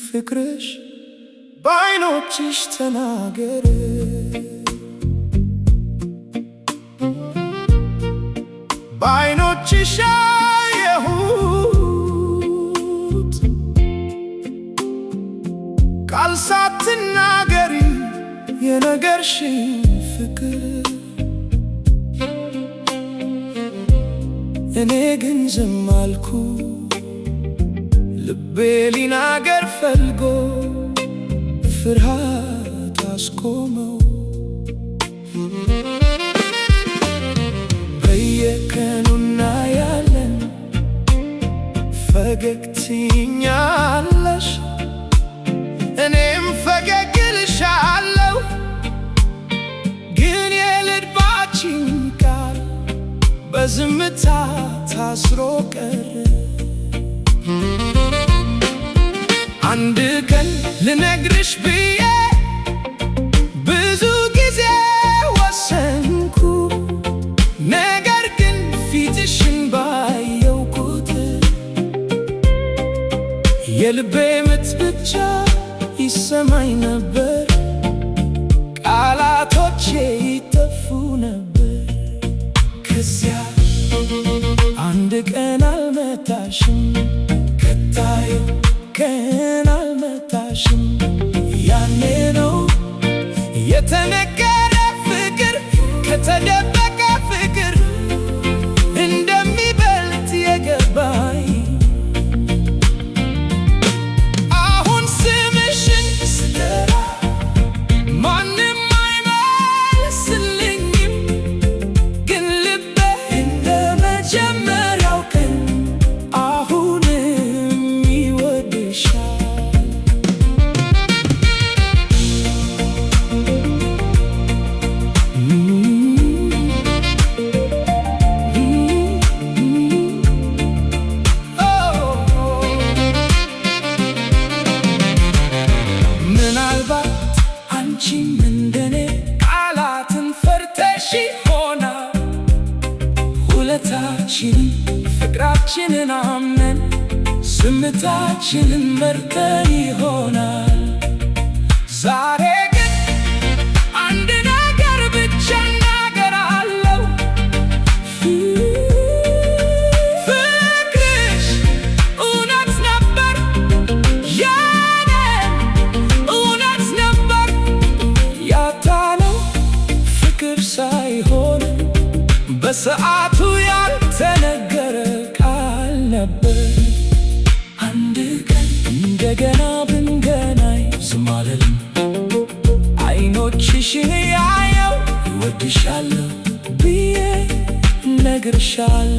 ፍቅርሽ በዓይኖችሽ ተናገረ፣ በዓይኖችሽ አየሁት። ቃል ሳትናገሪ የነገርሽኝ ፍቅር፣ እኔ ግን ዝም አልኩ፣ ልቤ ሊናገር ፈልጎ ፍርሃት አስቆመው። በየቀኑ እናያለን፣ ፈገግ ትይኛለሽ፣ እኔም ፈገግ እልሻለሁ፣ ግን የልባችን ቃል በዝምታ ታስሮ ቀረ። አንድ ቀን ልነግርሽ ብዬ ብዙ ጊዜ ወሰንኩ፣ ነገር ግን ፊትሽን ባየው ቁጥር የልቤ ምት ብቻ ይሰማኝ ነበር፣ ቃላቶቼ ይጠፉ ነበር። ከዚያ አንድ ቀን አልመጣሽም፣ ቀጣዩ ቀን አልመጣሽም። ያኔ ነው የተነገረ ፍቅር ከተደበቀ ፍቅር እንደሚበልጥ የገባኝ። አሁን ስምሽን ስጠራ ማንም አይመልስልኝም፣ ግን ልቤ እንደ መጀመሪያው ቀን አሁንም ይወድሻል። ምናልባት አንቺም እንደኔ ቃላትን ፈርተሽ ይሆናል። ሁለታችንም ፍቅራችንን አምነን ዝምታችንን መርጠን ይሆናል። ዛሬ ግን አንድ ነገር ብቻ እናገራለሁ። ፍቅርሽ እውነት ነበር፣ የኔ እውነት ነበር። ያጣነው ፍቅር ሳይሆን በሰዓቱ ያልተነገረ ቃል ነበር። አንድ ቀን እንደገና ብንገናኝ ዝም አልልም። አይኖችሽን እያየሁ እወድሻለሁ ብዬ እነግርሻለሁ።